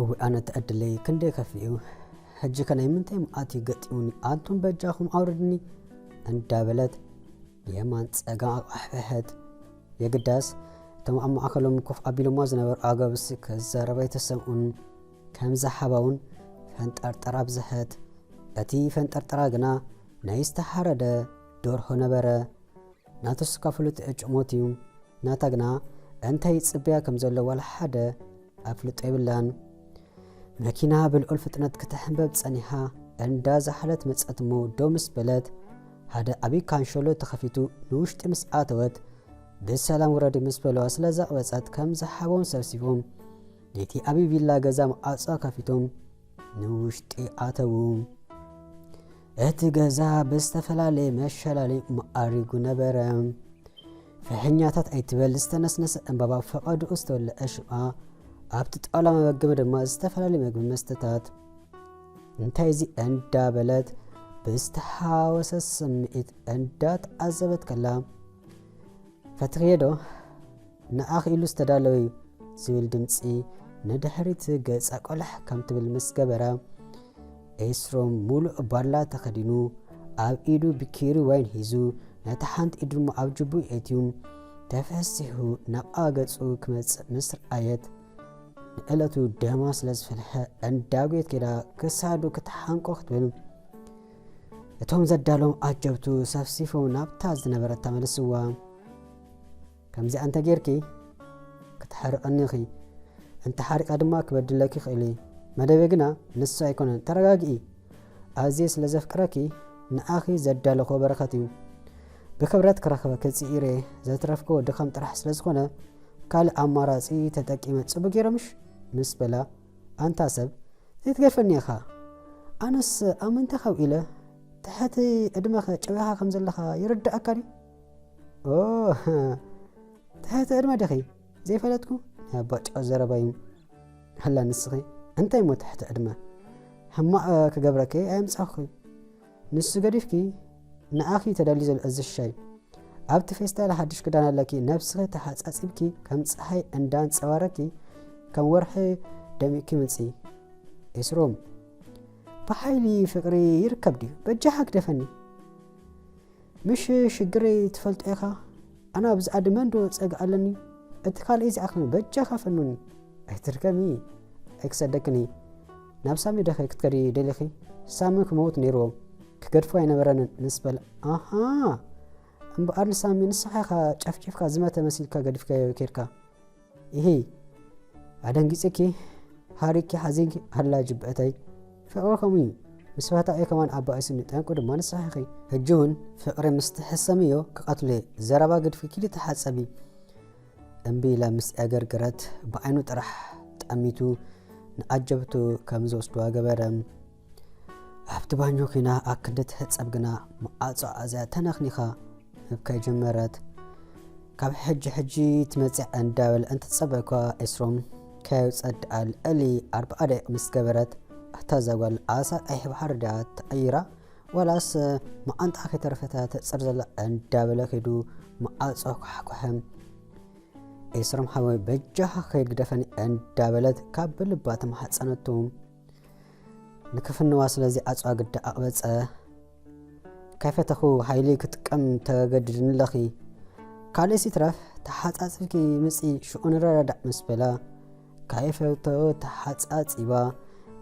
እዊ ኣነ ተዕድለይ ክንደይ ከፊ እዩ። ሕጂ ከ ናይ ምንታይ መዓት እዩ ገጢሙኒ? ኣንቱም በጃኹም ኣውርድኒ እንዳበለት የማን ጸጋም ኣቋሕፈሐት። የግዳስ እቶም ኣብ ማእከሎም ኮፍ ኣቢሎማ ዝነበሩ ኣጋብስ ክዛረባ ኣይተሰምኡን። ከም ዝሓባ እውን ፈንጠርጠር ኣብዝሐት። እቲ ፈንጠርጠራ ግና ናይ ዝተሓረደ ደርሆ ነበረ። ናቱስ ካብ ፍሉጥ ዕጭ ሞት እዩ። ናታ ግና እንታይ ይጽበያ ከም ዘሎ ዋላ ሓደ ኣፍልጦ የብላን። መኪና ብልዑል ፍጥነት ክትሕንበብ ጸኒሓ እንዳ ዛሓለት መጸት እሞ ደው ምስ በለት ሓደ ዓብዪ ካንሸሎ ተኸፊቱ ንውሽጢ ምስ ኣተወት ብሰላም ውረዲ ምስ በለዋ ስለ ዘቕበጸት ከም ዝሓቦም ሰብሲቦም ነቲ ዓብዪ ቪላ ገዛ መዓጾ ከፊቶም ንውሽጢ ኣተዉ። እቲ ገዛ ብዝተፈላለየ መሸላሊ መዓሪጉ ነበረ። ፍሕኛታት ኣይትበል ዝተነስነሰ ዕምባባ ፈቐድኡ ዝተወልዐ ሽምዓ ኣብቲ ጣውላ መበገሚ ድማ ዝተፈላለዩ መግቢ መስተታት። እንታይ እዚ እንዳበለት ብዝተሓወሰ ስምዒት እንዳተዓዘበት ከላ ፈትኽዮ ዶ ንኣኺ ኢሉ ዝተዳለወ እዩ ዝብል ድምፂ ንድሕሪት ገፃ ቆልሕ ከም ትብል ምስ ገበረ ኤስሮም ሙሉእ ባላ ተኸዲኑ ኣብ ኢዱ ብኪሪ ዋይን ሒዙ ነታ ሓንቲ ኢዱ ድማ ኣብ ጅቡ የእትዩ ተፈሲሑ ናብኣ ገፁ ክመፅእ ምስ ረኣየት ንዕለቱ ደማ ስለ ዝፈልሐ እንዳጉየት ኬዳ ክሳዱ ክትሓንቆ ክትብል እቶም ዘዳሎም ኣጀብቱ ሰፍሲፎም ናብታ ዝነበረታ መልስዋ። ከምዚኣ እንተ ጌርኪ ክትሓርቐኒ ኢኺ፣ እንተ ሓሪቓ ድማ ክበድለኪ ይኽእል እየ። መደበይ ግና ንሱ ኣይኮነን። ተረጋግኢ። ኣዝየ ስለ ዘፍቅረኪ ንኣኺ ዘዳለኹዎ በረኸት እዩ። ብክብረት ክረኽበኪ ጽኢረ ዘትረፍክዎ ድኻም ጥራሕ ስለ ዝኾነ ካልእ ኣማራጺ ተጠቂመ ጽቡቕ ገይረ ምሽ ምስ በላ ኣንታ ሰብ ዘይትገድፈኒ ኢኻ። ኣነስ ኣብ ምንታይ ካብ ኢለ ትሕቲ ዕድመኸ ጨዊኻ ከም ዘለኻ ይርድኣካ ድዩ? ኦ ትሕቲ ዕድመ ዲኺ ዘይፈለጥኩ? ናይ ኣባ ጫው ዘረባ እዩ። ኣላ ንስኺ እንታይ እሞ ትሕቲ ዕድመ ሕማቕ ክገብረኪ ኣየምጻኹ። ንሱ ገዲፍኪ ንኣኺ ተዳልዩ ዘሎ እዚ ሻይ ኣብቲ ፌስታል ሓድሽ ክዳን ኣለኪ ነብስኺ ተሓጻጺብኪ ከም ጸሓይ እንዳንጸባረኪ ከም ወርሒ ደሚቅኪ ምጺ። ኤስሮም ብሓይሊ ፍቅሪ ይርከብ ድዩ? በጃኻ ግደፈኒ። ምሽ ሽግረይ ትፈልጦ ኢኻ። ኣነ ኣብዚ ዓዲ መን ዶ ጸግዒ ኣለኒ? እቲ ካልእ እዚ ኣኽኒ በጃኻ ፈኑኒ። ኣይትድከሚ። ኣይክሰደክኒ። ናብ ሳሚ ደኸ ክትከዲ ደሊኺ? ሳሚ ክመውት ነይርዎ። ክገድፎ ኣይነበረንን ምስ በለ ኣሃ እምበኣር ንሳሚ ንስኻ ኢኻ ጨፍጪፍካ ዝመተ መሲልካ ገዲፍካዮ ኬድካ። ኢሂ ኣደንጊጽኪ ሃሪኪ ሓዚንኪ ኣላ ጅብእተይ። ፍቕሪ ከምኡ እዩ። ምስ ፈታዊ ከማን ኣባኢሱኒ ጠንቁ ድማ ንስኻ ኢኺ። ሕጂ እውን ፍቕሪ ምስ ትሕሰምዮ ክቐትሎ እየ። ዘረባ ግድፊ ኪዲ ተሓጸቢ። እምቢ ኢላ ምስ ኣገርገረት ብዓይኑ ጥራሕ ጠሚቱ ንዓጀብቱ ከም ዝወስድዋ ገበረ። ኣብቲ ባኞ ኪና ኣክንዲ ትሕጸብ ግና መዓጾ ኣዝያ ተነኽኒኻ ምብካይ ጀመረት። ካብ ሕጂ ሕጂ ትመጽእ እንዳበለ እንትጸበኳ ኤስሮም ከየውጸ ደኣ ልዕሊ ኣርብዓ ደቂቕ ምስ ገበረት እታ ዛጓል ኣሳ ቀይሕ ባሕሪ ድያ ተቐይራ ዋላስ መዓንጣ ከይተረፈታ ተጽር ዘላ እንዳበለ ከይዱ መዓጾ ኳሕኳሐ። ኤስሮም ሓወይ በጃኻ ከይድ ግደፈኒ እንዳበለት ካብ ብልባ ተማሕጸነቱ። ንክፍንዋ ስለዚ ኣጽዋ ግዳ ኣቕበጸ። ከይፈተኹ ሓይሊ ክጥቀም ተገድድኒ ኣለኺ። ካልእስ ይትረፍ ተሓጻጺብኪ ምጺ ሽዑ ንረዳዳእ ምስ በላ ከይፈተኹ ተሓጻጺባ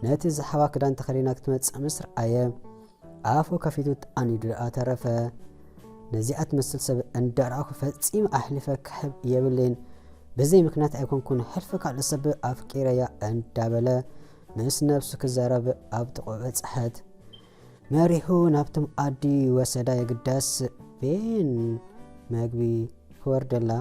ነቲ ዝሓባ ክዳን ተኸዲና ክትመጽእ ምስ ረኣየ ኣፉ ከፊቱ ተኣኒዱ ደኣ ተረፈ። ነዚኣ ትመስል ሰብ እንዳረኣኹ ፈጺመ ኣሕሊፈ ክሕብ የብለይን። ብዘይ ምኽንያት ኣይኮንኩን ሕልፊ ካልእ ሰብ ኣፍቂረያ እንዳበለ ምስ ነብሱ ክዛረብ ኣብ ጥቕኡ በጽሐት። መሪሑ ናብቶም ዓዲ ወሰዳ የግዳስ ቤን መግቢ ክወርደላ።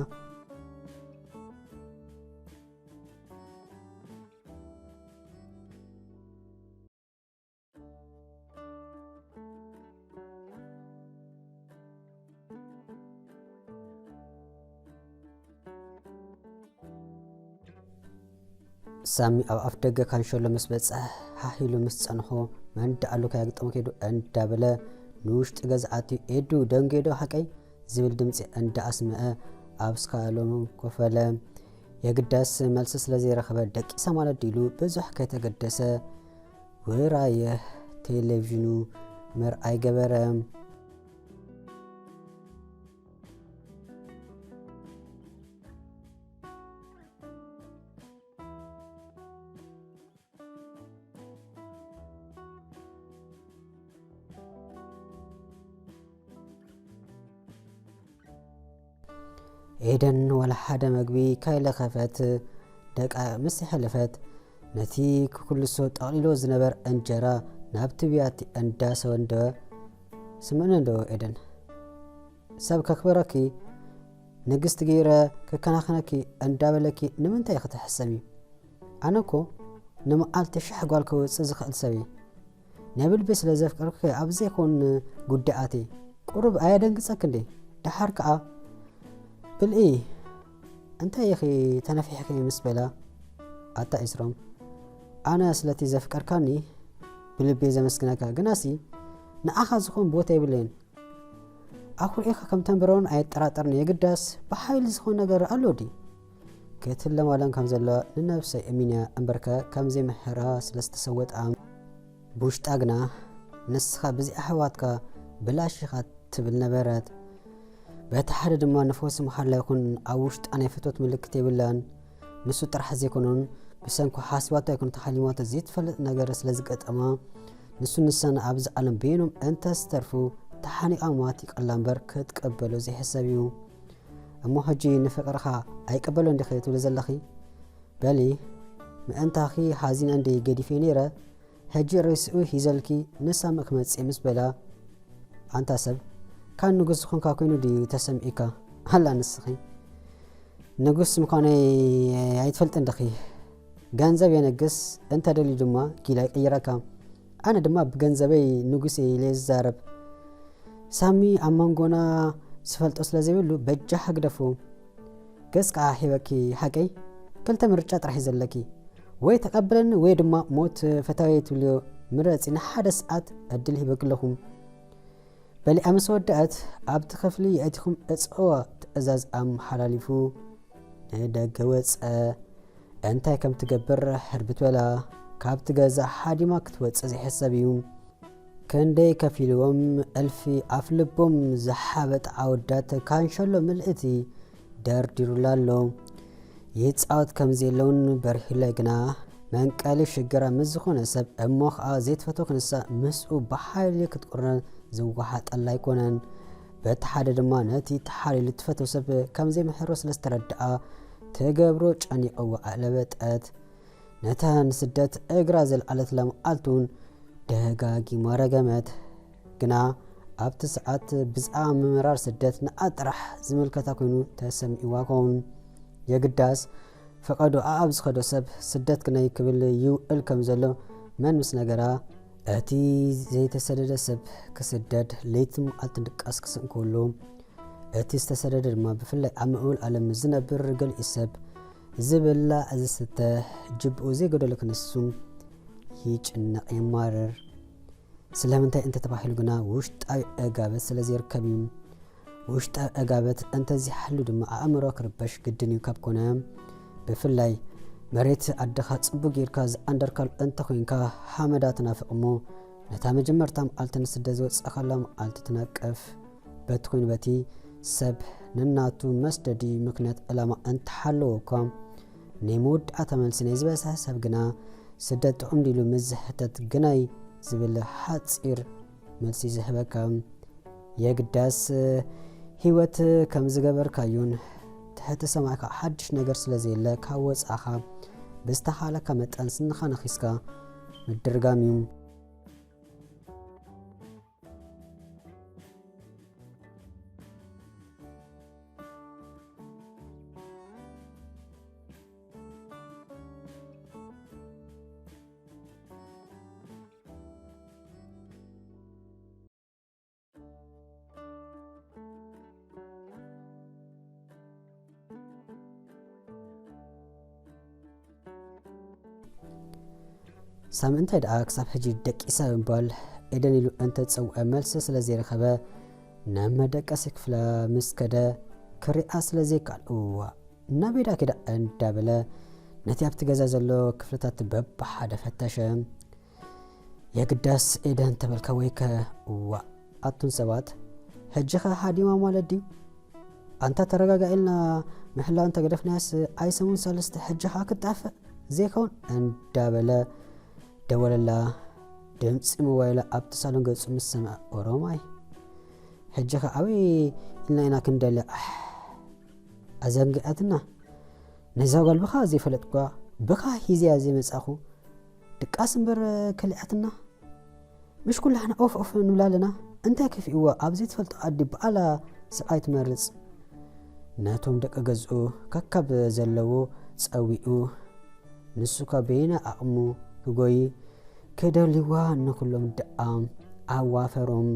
ሳሚ ኣብ ኣፍ ደገ ካንሸሎ ምስ በጽሐ፣ ሓሂሉ ምስ ጸንሖ፣ መን ደኣሉ ከያግጥሞ ከይዱ እንዳበለ፣ ንውሽጢ ገዛ ኣትዩ፣ "ኤዱ፣ ደንጌዶ ሓቀይ?" ዝብል ድምጺ እንዳኣስመዐ፣ ኣብ ስካሎም ኮፍ በለ። የግዳስ መልሲ ስለ ዘይረኸበ ደቂሳ ማለት ድዩ ኢሉ ብዙሕ ከይተገደሰ ውራየ ቴሌቪዥኑ ምርኣይ ገበረ። ኤደን ወላ ሓደ መግቢ ካይለኸፈት ደቃ ምስ የሕለፈት፣ ነቲ ክኩልሶ ጠቕሊሎ ዝነበር እንጀራ ናብቲ ብያቲ እንዳሰወንደወ፣ "ስምዕኒ እንዶ ኤደን፣ ሰብ ከክብረኪ፣ ንግስቲ ገይረ ክከናኸነኪ እንዳበለኪ ንምንታይ ክትሕሰሚ? ኣነ እኮ ንመዓልቲ ሽሕ ጓል ከውጽእ ዝኽእል ሰብ እየ። ናይ ብልቢ ስለ ዘፍቅርኪ ኣብ ዘይኮን ጉዳያተይ ቁሩብ ኣየደንግጸኪ እንዴ? ደሓር ከኣ ብልኢ፣ እንታይ ኢኺ ተነፊሕኪ?" ምስ በላ፣ ኣታ ኤስሮም፣ ኣነ ስለቲ ዘፍቀርካኒ ብልቢ ዘመስግነካ፣ ግናሲ ንዓኻ ዝኾን ቦታ የብለይን። ኣኹርኢኻ ከም ተንብሮን ኣየጠራጠርን፣ የግዳስ ብሓይሊ ዝኾን ነገር ኣሎ ድዩ? ክትለማለም ከም ዘለዋ ንነብሰይ እሚንያ እምበርከ ከም ዘይምሕራ ስለ ዝተሰወጣ፣ ብውሽጣ ግና ንስኻ ብዚ ኣሕዋትካ ብላሽ ኢኻ ትብል ነበረት። በቲ ሓደ ድማ ንፈውሲ መሓላ ይኹን ኣብ ውሽጣ ናይ ፍትወት ምልክት የብላን። ንሱ ጥራሕ ዘይኮነን፣ ብሰንኩ ሓሲባቶ ኣይኮነ ተሓሊማቶ ዘይትፈልጥ ነገር ስለ ዝገጠማ፣ ንሱ ንሳን ኣብዚ ዓለም በይኖም እንተዝተርፉ ተሓኒቓ ምማት ይቐላ እምበር ክትቀበሎ ዘይሕሰብ እዩ። እሞ ሕጂ ንፍቕርኻ ኣይቀበሎን ዲኺ ትብሊ ዘለኺ? በሊ፣ ምእንታኺ ሓዚነ እንዲ ገዲፈ ነይረ፣ ሕጂ ርእሲኡ ሂዘልኪ ንሳመ ክመጽእ ምስ በላ፣ ኣንታ ሰብ፣ ካን ንጉስ ዝኾንካ ኮይኑ ድዩ ተሰሚዑካ? ኣላ ንስኺ ንጉስ ምዃነይ ኣይትፈልጥን ዲኺ? ገንዘብ የነግስ፣ እንተ ደልዩ ድማ ጊላ ይቅይረካ። ኣነ ድማ ብገንዘበይ ንጉስ እየ ኢለ ዝዛረብ። ሳሚ ኣብ መንጎና ዝፈልጦ ስለ ዘይብሉ በጃ ሕግደፉ። ገጽ ከኣ ሂበኪ ሓቀይ፣ ክልተ ምርጫ ጥራሕ እዩ ዘለኪ። ወይ ተቐበለኒ ወይ ድማ ሞት ፈታዊ ትብልዮ ምረጺ፣ ንሓደ ሰዓት ዕድል ሂበኪ ኣለኹ። በሊዓ ምስ ወደኣት ኣብቲ ክፍሊ የእቲኹም እጽዋ ትእዛዝ ኣመሓላሊፉ ንደገ ወጸ። እንታይ ከም ትገብር ሕርብት በላ። ካብቲ ገዛ ሓዲማ ክትወጽእ ዘይሕሰብ እዩ። ክንደይ ከፊልዎም እልፊ ኣፍ ልቦም ዝሓበጠ ኣወዳት ካንሸሎ ምልእቲ ደርዲሩላ ኣሎ። ይጻወት ከም ዘየለውን በሪሁለይ ግና መንቀሊ ሽግራ ምስ ዝኾነ ሰብ እሞ ኸኣ ዘይትፈትዎ ክንሳ ምስኡ ብሓይሊ ክትቁርነ ዝወሓጠላ ኣይኮነን። በቲ ሓደ ድማ ነቲ ተሓሊሉ ትፈትዎ ሰብ ከም ዘይምሕሮ ስለ ዝተረድኣ ትገብሮ ጨኒቕዋ ኣለበጠት። ነታ ንስደት እግራ ዘልዓለትላ መዓልቲ እውን ደጋጊማ ረገመት። ግና ኣብቲ ሰዓት ብዛዕባ ምምራር ስደት ንዓ ጥራሕ ዝምልከታ ኮይኑ ተሰሚዕዋ ኸውን። የግዳስ ፈቐዶ ኣኣብ ዝኸዶ ሰብ ስደት ግናይ ክብል ይውዕል ከም ዘሎ መን ምስ ነገራ፣ እቲ ዘይተሰደደ ሰብ ክስደድ ለይትን መዓልትን ድቃስ ክስእን ከሎ፣ እቲ ዝተሰደደ ድማ ብፍላይ ኣብ ምዕቡል ዓለም ዝነብር ገሊኡ ሰብ ዝብላዕ ዝስተ ጅብኡ ዘይጎደሎ ክንሱ ይጭነቕ የማርር። ስለምንታይ እንተተባሂሉ ግና ውሽጣዊ ዕጋበት ስለ ዘይርከብ እዩ። ውሽጣዊ ዕጋበት እንተዘይሃሉ ድማ ኣእምሮ ክርበሽ ግድን እዩ። ካብ ኮነ ብፍላይ መሬት ዓድኻ ጽቡቕ ጌርካ ዝዓንደርካሉ እንተኾይንካ ሓመዳ ትናፍቕ እሞ ነታ መጀመርታ መዓልቲ ንስደት ዝወጻእካላ መዓልቲ ትነቅፍ። በቲ ኮይኑ በቲ ሰብ ንናቱ መስደዲ ምኽንያት ዕላማ እንተሃለዎ እኳ ናይ መወዳእታ መልሲ ናይ ዝበዝሐ ሰብ ግና ስደት ጥዑም ድዩ ኢሉ ምስ ዝሕተት ግናይ ዝብል ሓጺር መልሲ ዝህበካ። የግዳስ ህይወት ከም ዝገበርካዩን ትሕቲ ሰማይ ከዓ ሓድሽ ነገር ስለ ዘየለ ካብ ወጻእኻ ብዝተኻእለካ መጠን ስንኻ ነኺስካ ምድርጋም እዩ። ሳሚ እንታይ ደኣ ክሳብ ሕጂ ደቂሳ ብምባል ኤደን ኢሉ እንተጸውዐ መልሲ ስለ ዘይረኸበ ናብ መደቀሲ ክፍላ ምስ ከደ ክሪኣ ስለ ዘይከኣል፣ እዋእ፣ ናበይ ደኣ ኪዳ እንዳበለ ነቲ ኣብቲ ገዛ ዘሎ ክፍልታት በብሓደ ፈተሸ። የግዳስ ኤደን ተበልካ ወይከ? እዋ፣ ኣቱም ሰባት፣ ሕጂ ኸ ሃዲማ ማለት ድዩ? ኣንታ ተረጋጋ ኢልና ምሕላው እንተገደፍናያስ ኣይሰሙን ሰለስተ ሕጂ ኸኣ ክጣፍእ ዘይከውን እንዳበለ ደወለላ። ድምፂ ሞባይላ ኣብቲ ሳሎን ገፁ ምስ ሰምዐ፣ ኦሮማይ፣ ሕጂ ኸ ኣበይ ኢልና ኢና ክንደልያ? ኣሕ፣ ኣዘንጊዓትና። ነዛ ጓል ብኻ ዘይፈለጥኳ፣ ብኻ ሂዝያ ዘይመጻኹ፣ ድቃስ እምበር ከሊዓትና። ምሽ ኩላህና ኦፍ ኦፍ ንብላ ኣለና። እንታይ ከፊእዋ ኣብ ዘይትፈልጦ ዓዲ በዓላ ሰብኣይ ትመርጽ። ነቶም ደቂ ገዝኡ ከካብ ዘለዎ ጸዊኡ፣ ንሱ ካብ በይነ ዓቕሙ ክጎይ ከደልይዋ ንኹሎም ደኣ ኣዋፈሮም።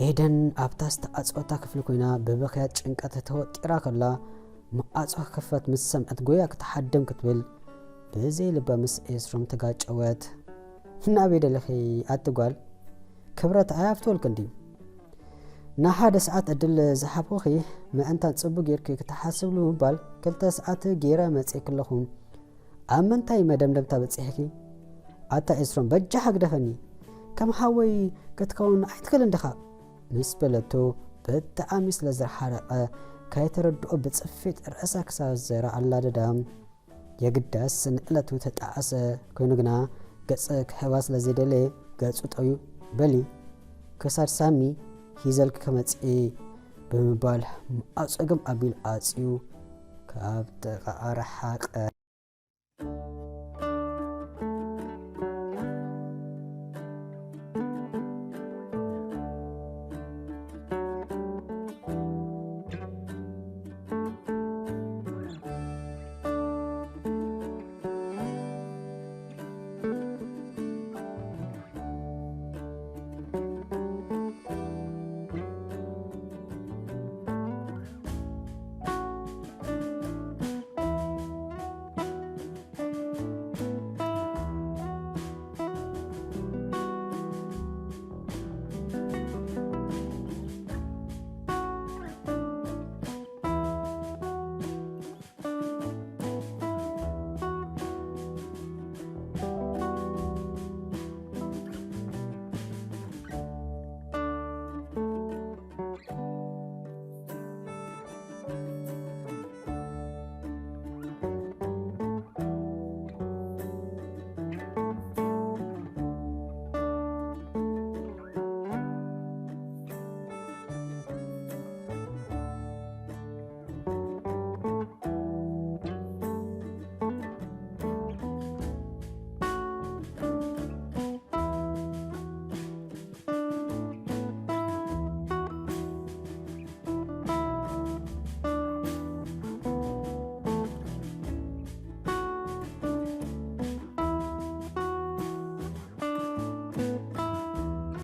ኤደን ኣብታ ዝተዓጸወታ ክፍሊ ኮይና ብብኽያት ጭንቀት ተወጢራ ከላ፣ መዓጾ ክኽፈት ምስ ሰምዐት ጎያ ክትሓድም ክትብል ብዘይ ልባ ምስ ኤስሮም ተጋጨወት። ናበይ ደለኺ ኣቲ ጓል? ክብረት ኣያፍትወልክን ድዩ? ንሓደ ሰዓት ዕድል ዝሃብኹኺ ምእንታን ጽቡቕ ጌርኪ ክትሓስብሉ ምባል ክልተ ሰዓት ገይረ መጺእኪ ኣለኹ። ኣብ ምንታይ መደምደምታ በጺሕኪ? ኣታ ኤስሮም በጃኻ ግደፈኒ። ከም ሓወይ ክትከውን ኣይትኽእልን ዲኻ? ምስ በለቶ ብጣዕሚ ስለ ዝሓረቐ ከይተረድኦ ብጽፊት ርእሳ ክሳብ ዘረኣላ ደዳ። የግዳስ ንዕለቱ ተጣዕሰ ኮይኑ ግና ገጸ ክሕባ ስለ ዘይደለየ ገጹ ጠውዩ፣ በሊ ክሳድ ሳሚ ሂዘልኪ ክመጽእ እየ ብምባል መዓጾ ግም ኣቢሉ ዓጽዩ ካብ ጥቓኣ ረሓቐ።